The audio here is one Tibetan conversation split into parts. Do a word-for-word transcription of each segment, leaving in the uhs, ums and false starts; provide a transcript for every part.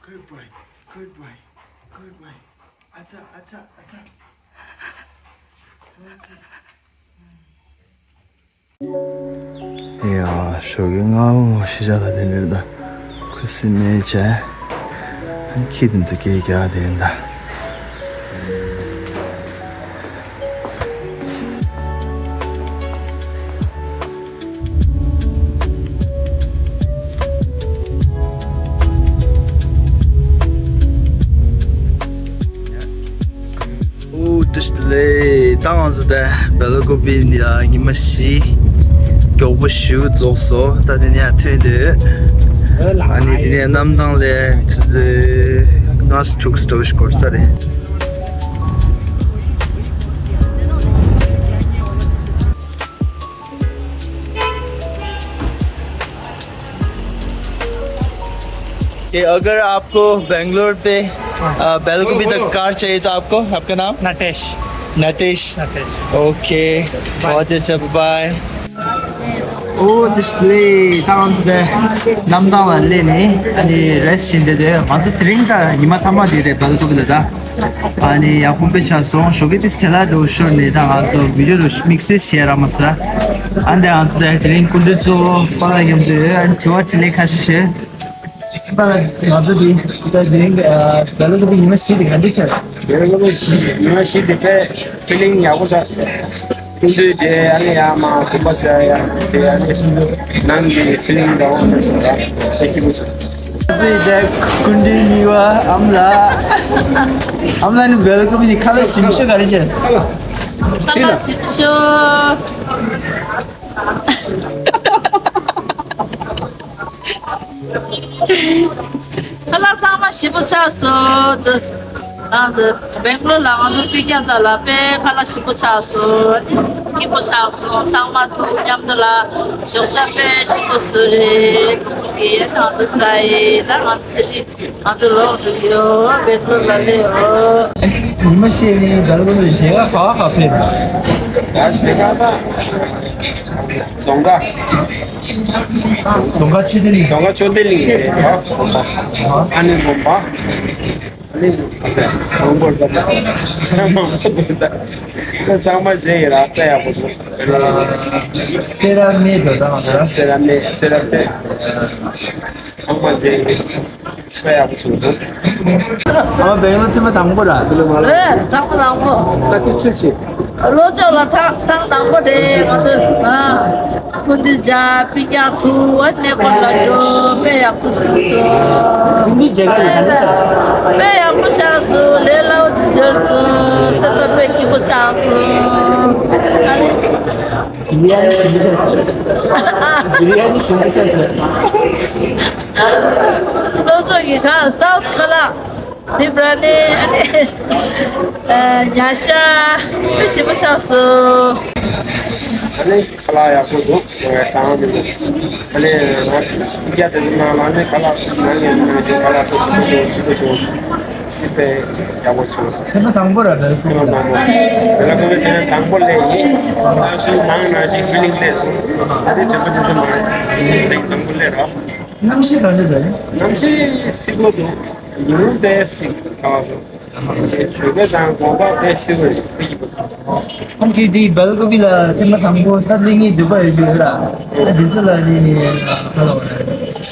Good boy, good boy, good boy. Atsa, atsa, atsa. ཡ། ཞོགས་ཀས་སྔ་པོ་ཞེ་དྲག་ལ་དེ་འདྲ་ད་ཁུ་སིམ་མེར་བྱས། ཁྱི་དེ་ཚོ་སྐད་རྒྱག་དེ་ད། ཨོ། བཀྲ་ཤིས་བདེ་ལེགས། ད་ང་ཚོ་ད་སྦེལ་ཀོབ་ནས་ཉི་མ་བཞི་མགྱོགས་པོ་ཞིག་རྫོགས་སོང་། ད་དེ་ནས་ཡར་ཐོན་དུས། ཨ་ནི་དེ་ནས་གནམ་ཐང་ལ་ཆུ་ཚོད་ལྔ་དྲུག་ཙམ་འགོར་ས་རེད། कि अगर आपको बेंगलोर पे, अ, बेलकुबी तक कार चाहिए तो आपको, आपका नाम? नटेश। नटेश। नटेश। ओके। बाय। बहुत अच्छा, बाय। ཨོ་དེ་ལས་ད་ང་ཚོ་དེ་གནམ་ཐང་ལ་སླེབས་ནས་ཨ་ནི་རེ་སི་ཊི་བྱས་ཏེ། ང་ཚོ་དེ་རིང་ད་ཉི་མ་མཐའ་མ་དེ་རེད་སྦེལ་ཀོབ་ལ་ད། ཨ་ནི་ཡག་པོ་དཔེ་ཆགས་སོང་། ཞོགས་ཀས་ཏིས་དེ་ལ་འགྲོ་ཞོར་ནས་ད་ང་ཚོ་བི་ཌི་ཡོ་རུ་དམིགས་བསལ་བྱས་རག་མ་སོང་། ཨ་ནི་ང་ཚོ་དེ་དེ་རིང་སྐུ་མགྲོན་གཙོ་བོ་པཱ་ལགས་མཉམ་དུ་ཨ་ནི་དྲི་བ་དྲིས་ལན་ཁ་ཤས་བྱས། པཱ་ལགས་ང་ཚོ་དེ་ད་དེ་རིང་ཨ་སྦེལ་ཀོབ་ཉི་མ་བཞི་དེ་ག་འདྲ་ཆགས། སྦེལ་ཀོབ་ཉི་མ་བཞི་དེ་དཔེ་ཕི་ལིང་ཡག་པོ་ཆགས་སོང་། སྐུ་མགྲོན་མཇལ། ཨ་ནི་ཡར་མར་སྐོར་ར་རྒྱག་ཡ་བྱས། ཨ་ནི་སུམ་ཅུ་ནང་གི་ཕི་ལིང་འདྲ་བོ་འདྲ་སོང་ར། དཔེ་སྐྱིད་པོ་བྱུང་། ང་ཚོའི་དེ་སྐུ་མགྲོན་གཉིས་པ་ཨ་མ་ལགས། ཨ་མ་ལགས་ནི་སྦེལ་ཀོབ་ནས་ཁ་ལག་ཞིམ་ཤོས་ག་རེ་བྱས་སོང་། ཁ་ལག་ཞིམ་ཤོས། ཁ་ལག་ཚང་མ་ཞིམ་པོ་ཆགས་སོང་། ང་ཚོ་སྦེང་ལོར་ལ་ང་ཚོ་སྤུན་ཀྱག་དག་ལ་དཔེ་ཁ་ལག་ཞིམ་པོ་ཆགས་སོང་། སྐྱིད་པོ་ཆགས་སོང་། ཚང་མ་ཐུག་མཉམ་དུ་ལ་ཞོགས་ཇ་དཔེ་ཞིམ་པོ་བཟོས་རེད། ཁོང་གིས་ང་ཚོ་ཟ་ཡི། ད་ང་ཚོ་དེ་རིང་ང་ཚོ་ལོག་འགྲོ་གི་ཡོད། སྦེང་ལོར་ལ་སླེབས་ཡོད། ཉི་མ་ཤས་ནས་སྦེང་ལོར་ལ་མཇལ་ཁ་ག་པར་ཕེབས་ཡོད། ད་མཇལ་ཁ་ད་རྫོང་དཀར། རྫོང་དཀར་ཆོས་སྡེ་གླིང་། རྫོང་དཀར་ཆོས་སྡེ་གླིང་རེད། ཨ་ནི་དགོན་པ། ཨ་ནི་དགོན་པ། ཨ་ནི་ཨ་ཟེར་མང་པོ་འདུག་མང་པོ་འདུག་ད་ཚང་མ་མཇལ་ཡོད་ར། དཔེ་ཡག་པོ་འདུག་སེ་ར་སྨད་དུ་ད་ང་ཚོ་ར། སེ་ར་སྨད། སེ་ར་སྨད། ཚང་མ་མཇལ་ཡོད། དཔེ་ཡག་པོ་བྱུང་འདུག་ཨ་མ་སྦེང་ལོར་ཐེངས་མ་དང་པོ་ར། འདི་ལོ་མ་ལ། ཨེ། དང་པོ་དང་པོ། ད་དེ་ཚོད་ཆེ། ལོ་ཅོག་ལ་ཐང་ཐང་དང་པོ་རེད། ང་ཚོ་ཨ། སྐུ་མདུན་མཇལ། སྤུན་ཀྱག་ཐུག་ཨ་ནི་གནས་སྐོར་ལ་འགྲོ། དཔེ་ཡག་པོ་བྱུང་སོང་། སྐུ་མདུན་མཇལ་ཁ་དེ་ག་འདྲ་ཆགས་སོང་། དཔེ་ཡག་པོ་ཆགས་སོང་། ལས་སླ་བོ་ཅིག་འབྱོར་སོང་། སེམས་པ་དཔེ་སྐྱིད་པོ་ཆགས་སོང་། ཨ་ནི། བི་རི་ཡ་ནི་ཞིམ་པོ་ཆགས་སོང་། བི་རི་ཡ་ནི་ཞིམ་པོ་ཆགས་སོང་། ལྷོ་ཕྱོགས་ཀྱི་ཁ་སའུ་ཐི་ཁ་ལག་དེ་བྲ་ནི་ཨ་ནི་ཉ་ཤ་དཔེ་ཞིམ་པོ་ཆགས་སོང་། ཨ་ནི་ཁ་ལག་ཡག་པོ་འདུག་ང་བཟང་འདུག་ཨ་ནི་ང་ཕི་རྒྱ་དེ་ཚོ་ནང་ལ་ནི་ཁ་ལག་སུབ་ནང་ཡོད་ནང་ཡོད། ཁ་ལག་དཔེ་ཞིམ་པོ་བྱུང་། སྐྱིད་པོ་བྱུང་། དཔེ་ཡག་པོ་བྱུང་། ཐེངས་མ་དང་པོ་ར། སྦེལ་ཀོབ་ལ། སྦེལ་ཀོབ་ལ་དེ་ནས་དང་པོ་སླེབས་ཡིན། ཨ་ནི་ནང་ནང་བཞིན་ཕི་ལིང་སླེབས་སོང་། ཨ་ནི་དྲན་པ་བརྗེད་ས་མ་རེད། ཕི་ལིང་དང་པོ་སླེབས་ར། གནམ་གཤིས་ག་འདྲ་འདུག་གནམ་གཤིས་བསིལ་པོ་འདུག་ཉིན་གུང་དཔེ་བསིལ་ཚ་བ་འདུག་ཞོགས་ཀས་དང་དགོང་དག་དཔེ་བསིལ་པོ་རེད། དཔེ་སྐྱིད་པོ་འདུག་ཨ་ནི་དེ་དེ་སྦེལ་ཀོབ་ལ་ཐེངས་མ་དང་པོ་ད་སླེབས་མཁན་འདུག་པ་ཡོད་རྒྱུ་ཡོད་ལ། ཨ་དེ་ཚོ་ལ་ནི་ག་ལ་བ་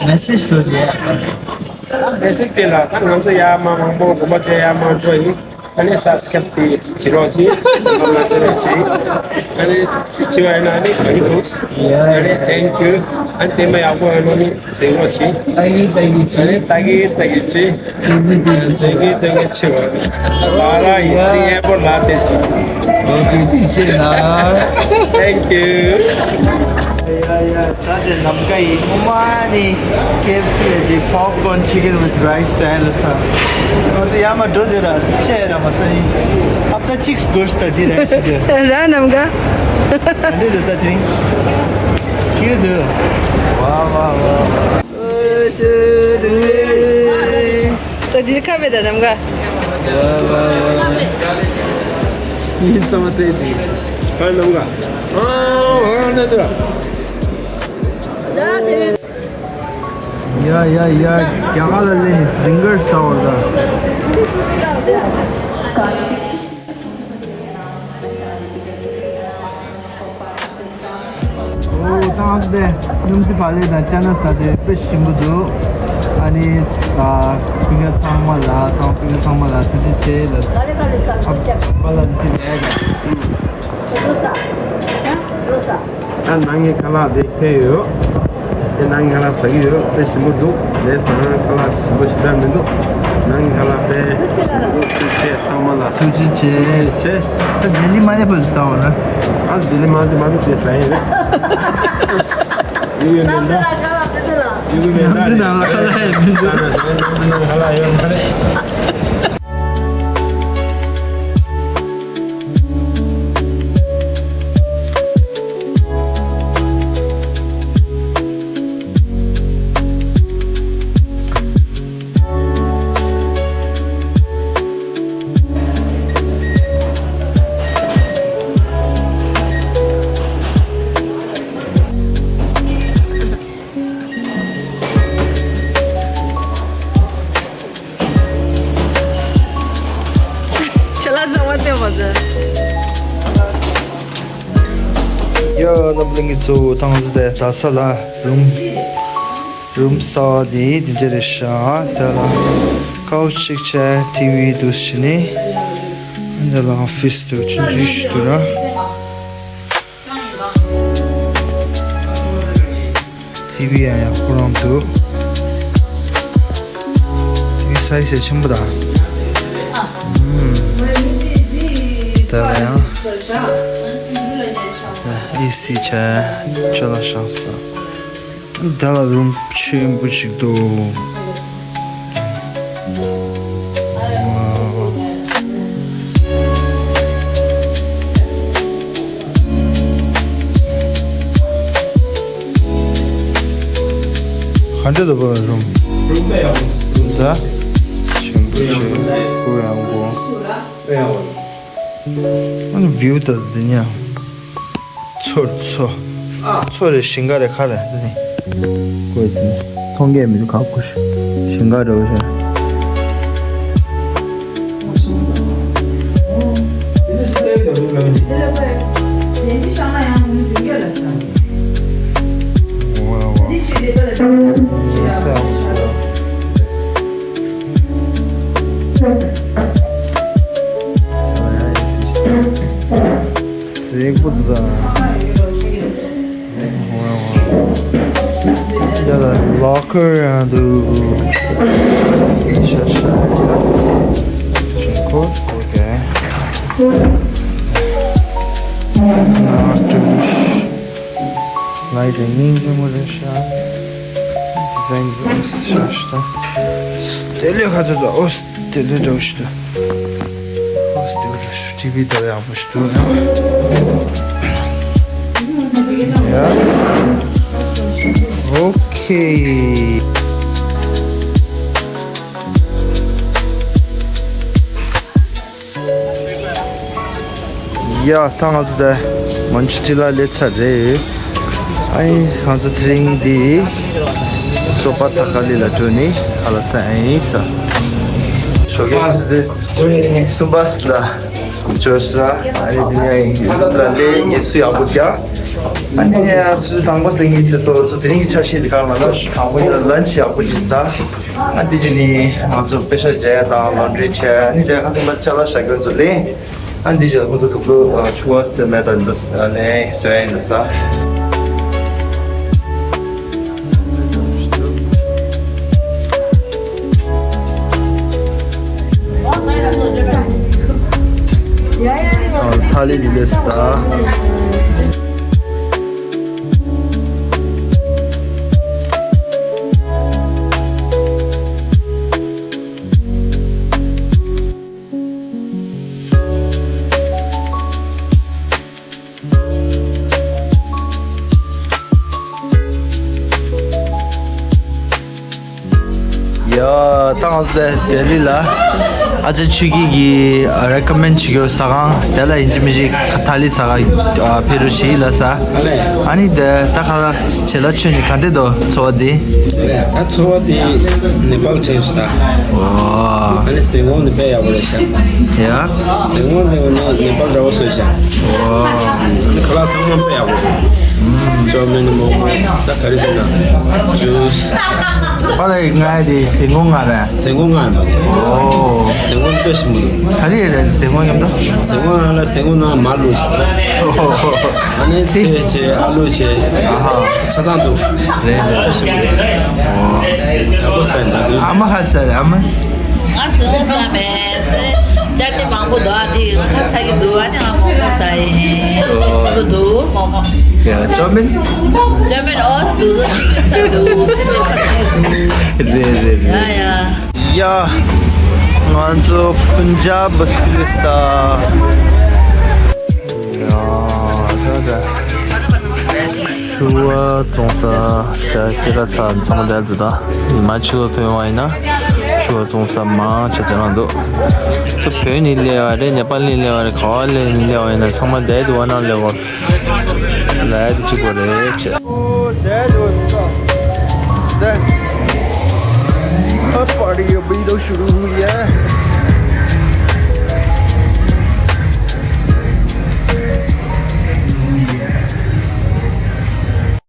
མེ་སེ་ཇི་འདྲ་བོ་བྱེད་ཡ། མེ་སེ་ཇི་དེ་ལ་ད་ང་ཚོ་ཡར་མར་མང་པོ་དགོན་པ་དེ་ཡར་མར་འགྲོ་ཡིན། ཨ་ནི་སབ་སི་ཀེབ་དེ་བྱེད་རོགས་གྱིས། ཨ་ནི་བྱེད་པ་ཡིན་ན་ཨ་ནི་ག་གི་འདུག་ཡ་ཨ་ནི་ཐེང་ཀིའུ། ཨ་ནི་དེ་མ་ཡག་པོ་ཡོད་ན་ནི་ཟེར་རོགས་གྱིས། ལྟ་གི་ལྟ་གི་ཨ་ནི་བྱེད། ལྟ་གི་ལྟ་གི་བྱེད། ལྟ་གི་ལྟ་གི་བྱེད། ལྟ་གི་ལྟ་གི་བྱེད་པ། ད་ར་ཡིན་ཡ་ཨེ་པོ་ལ་དེ་བྱེད། ཨོ་ཀེ། དེ་བྱེད་ན། Thank you. ཡ་ཡ། ད་དེ་ནམ་མཁའ་ཡིན། ངོ་མ་ནི་ཀེ་ཨེཕ་སི་ལ་ཅིག་popcorn chicken with rice ད་ལ་ས། ང་ཚོ་ཡར་མར་འགྲོ་དེ་ར་ཤ་ཡ་ར་མ་ས་ཡིན། ཨབ་ད་ཅིག་སྒོར་སྟ་དེ་ར་ཤི་དེ། ར་ནམ་མཁའ། ག་འདྲ་འདུག་ད་དེ་རིང་། ཁྱེད་འདུག་ཝ་ཝ་ཝ་ཝ། ད་དེ་ཁ་བེ་ད་ནམ་མཁའ། ཝ་ཝ་ཝ། མི་ཚང་མ་བལྟས་དེ། ཨ་ནམ་མཁའ། ཨ་ཨ་ནམ་མཁའ། ཡ་ཡ་ཡ། རྒྱ་གར་ལ་སླེབས་ནས་ཟིང་གར་ཟ་བར་ད། ཨོ། ད་ང་ཚོ་དེ་སྣུམ་རྩི་བག་ལེབ་དང་ཅ་ན་ཟ་དེ་དཔེ་ཞིམ་པོ་འདུག་ཨ་ནི་ཨ་ཕྲུ་གུ་ཚང་མ་ལ་དང་ཕྲུ་གུ་ཚང་མ་ལ་ཐུགས་རྗེ་ཆེ་ལ། ཨ་པ་ལ་འདི་ལས། ད་ནང་གི་ཁ་ལག་དེ་ཁྱེར་ཡོད། དེ་ནང་གི་ཁ་ལག་ཟ་གི་ཡོད། དཔེ་ཞིམ་པོ་འདུག་ལས་ཟ་ན་ཁ་ལག་ཞིམ་པོ་ཞེ་དྲག་མི་འདུག་ནང་གི་ཁ་ལག་དེ། ཐུགས་རྗེ་ཆེ་ཚང་མ་ལ། ཐུགས་རྗེ་ཆེ། ཐུགས་རྗེ་ཆེ། ད་ལྡི་ལི་མ་སླེབས་བར་དུ་ཟ་བ་ན། ཨ་ལྡི་ལི་མ་སླེབས་མ་སླེབས་དེ་ཟ་ཡིན་རེད། ཡོད་ཡོད་མེད་ན། ཡོད་ཡོད་མེད་ན། ནང་དུ་ནང་ལ་ཁ་ལག་ཡོད་མི་འདུག་ནང་ལ་ཁ་ལག་ཡོད་མ་རེད། ཁྱེད་ལ་བཟང་བ་བསྟན་པ་ཟེར། ཡ། རྣམ་པ་ལྷན་རྒྱས་ཚོ། ཐང་ཟི་དེ་ད་ས་ལ་རུམ་རུམ་གསར་པ་དེ་འདི་འདྲ་རེད་ཤག་དེ་ལ་ཀའོ་ཅིག་བྱས། ཊི་ཝི་འདུག་བྱས་ནས། འདི་ལ་ཨོ་ཕིས་འདུག་ཆུང་ཆུང་ཞིག་འདུག་ར། ཊི་ཝི་ཡང་ཡག་པོ་རང་འདུག་ཊི་ཝི་སའི་ཛི་ཆེན་པོ་དང་། ཨུམ། ད་ལ་ཡང་། ཨེ་སི་བྱས། ཅོ་ལགས་བཞག་ས། ད་ལ་རུམ་ཆེན་པོ་ཞིག་འདུག་ག་འདྲ་འདུག་པ་རུམ། རུམ་དཔེ་ཡག་པོ། ད་ཆེན་པོ་ཆེ། སྒོ་ཡང་སྒོ། དཔེ་ཡག་པོ། ཨ་ནི་བིའུ་ད་འདི་ནས་ཡང་། མཚོ་མཚོ། མཚོ་རེད། ཞིང་ཁ་རེད། ག་རེད་འདི་ནི། ཀོས་མཐོང་གི་མི་འདུག་ཁ་ཁུ་ཞིང་ཁ་འདྲ་བོ་ཞིག་གཟིགས་པོ་འདུག་ད། ཡ་ལ་ལོ་ཀར་ཡང་འདུག་ཤ་ཤ་ཡ། ཞིང་ཁོ། ཨོ་ཀེ། ན་ཀྲུ་ཤ། ལའི་ཏི་ནིང་རི་མོ་རེད་ཤག་ཌི་ཛའིན་ཟོ་ཤ་ཤ་ད། དེ་ལས་ཁ་ཐོ་ད། ཨོ། དེ་ལས་འདྲ་བོ་ཞིག་འདུག་ཨོ་སི་ཊི་ཝི་ཊི་ཝི་ད་ཡག་པོ་ཞིག་འདུག་ཡ། ཨོ་ཁེ། ཡ། ད་ང་ཚོ་ད་མན་ཇུ་ཊི་ལ་སླེབས་ཚར་རེད། ཨ་ནི་ང་ཚོ་དེ་རིང་འདི་སོ་པ་ཐ་ཀ་ལི་ལ་འགྲོ་ནི་ཧ་ལ་ས་ཨིན་ས། ཞོགས་ཀས་ཚོད་དེ་གསུམ་པ་ལ་འབྱོར་ས། ཨ་ནི་འདི་ནས་ཡུ་ཊུབ་ལ་ལས་ངལ་གསོ་ཡག་པོ་རྒྱག་ཨ་ནི་ཚོད་དང་པོ་ལས་ངལ་གསོ་སོ་སོ་དེ་རིང་གི་འཆར་གཞི་འདི་ག་ལ་ལ་དང་པོ་ཡིན་ལ་ལན་ཆི་ཡག་པོ་ཅིག་ཟ། ཨ་འདི་ཅི་ནི་ང་ཚོ་པེ་ཤ་བྱས་དང་ལོན་ཌི་རི་བྱས། ཨ་ནི་དེ་ཁ་ཐུག་ལ་ཅ་ལག་བཞག་གི་ཚོ་ལེན། ཨ་འདི་ཅི་ཁོ་ཚོ་དུག་ལོ་ཆུ་བ་སེ་མེད་དང་འདི་ཚོ་ལེན་བཟོས་ཡིན་ལ་ས། ཨ་ཐ་ལི་འདི་ལས་ད། ཡ། ད་ང་ཚོ་ལྡི་ལི་ལ། ཨ་ཅག་ཆོས་སྐྱིད་ཀྱིས་རེ་ཀོ་མེན་ཌི་བྱེད་རྒྱུ་ཟ་ཁང་དེ་ལ་ཡིན་གཅིག་མིན་གཅིག་ཁ་ཐ་ལི་ཟ་ཁང་ཕེབས་རོགས་བྱེད་ལབ་ས། ཨ་ནི་དེ་ད་ཁ་ལག་བྱེད་ལ་ཆོས་ནི་ག་འདྲ་འདུག་འཚོ་བ་འདི། ད་འཚོ་བ་འདི་ནེ་པཱལ་ཕྱིན་སོང་ད། ཨོ། ཨ་ནི་ཟན་ཀོང་འདི་དཔེ་ཡག་པོ་རེད་ཤག་ཡ། ཟན་ཀོང་འདི་ནི་ནེ་པཱལ་འདྲ་བོ་བཟོས་ཤག་ཨོ། ཨ་ནི་ཁ་ལག་ཚང་མ་དཔེ་ཡག་པོ་རེད། ཅོ་མིན་མོག་མོག་ད་ག་རེ་ཟེར་ན་ཇུས། པཱ་ལགས་ང་དེ་ཟན་ཀོང་ང་རེད། ཟན་ཀོང་ང་ཡིན་པ། ཨོ། ཟན་ཀོང་དཔེ་ཞིམ་པོ་འདུག་ག་རེ་རེད་ཟན་ཀོང་མཉམ་དུ། ཟན་ཀོང་ང་ལ་ཟན་ཀོང་ནང་མ་བླུགས་ཤག་ཨོ། ཨ་ནི་ཚལ་བྱས་ཨ་ལུ་བྱས། ཨ་ཧ། ཆ་ཚང་འདུག་རེད་རེད། དཔེ་ཞིམ་པོ་འདུག་ཨོ། ཡག་པོ་ཟ་ཡིན་ད་དུང་། ཨ་མ་ཧ་ཟ་རེད་ཨ་མ། ང་ཟན་ཀོང་ཟ་མེད། ཅ་ཏི་མང་པོ་འདུག་ཨ་དེ་ང་ཁ་ཚ་གི་འདུག་ཨ་ནི་ང་མོག་མོག་ཟ་ཡིན། ཞིམ་པོ་འདུག་མོག་མོག་ཡ་ཅོ་མིན། ཅོ་མིན་ཨོས་འདུག་ཟ་ཅིག་ཚ་འདུག་སི་པན་ཁ་ཚ་གི་འདུག་རེད་རེད་རེད། ཡ་ཡ། ཡ། ང་ཚོ་པུན་ཇབ་སི་ཊི་ལི་སི་ད། ཡ་ད་ད། ཕྱུ་པ་བཙོང་ས་ད་སྐྱེད་ཀ་ཚ་ཚང་མ་བསྡད་འདུག་ད་ཉི་མ་ཕྱུ་པ་ཐོན་པ་ཡིན་ན་ཕྱུ་པ་བཙོང་ས་མང་ཆེ་དེ་རང་འདུག་ཚུར་བོད་ནས་སླེབས་པ་རེད། ནེ་པཱལ་ནས་སླེབས་པ་རེད། ག་བ་ནས་སླེབས་པ་ཡིན་ན་ཚང་མ་བསྡད་འདུག་བ་ན་སླེབས་པ་ལ་ཡ་དེ་གཅིག་པ་རེད་ཆེ།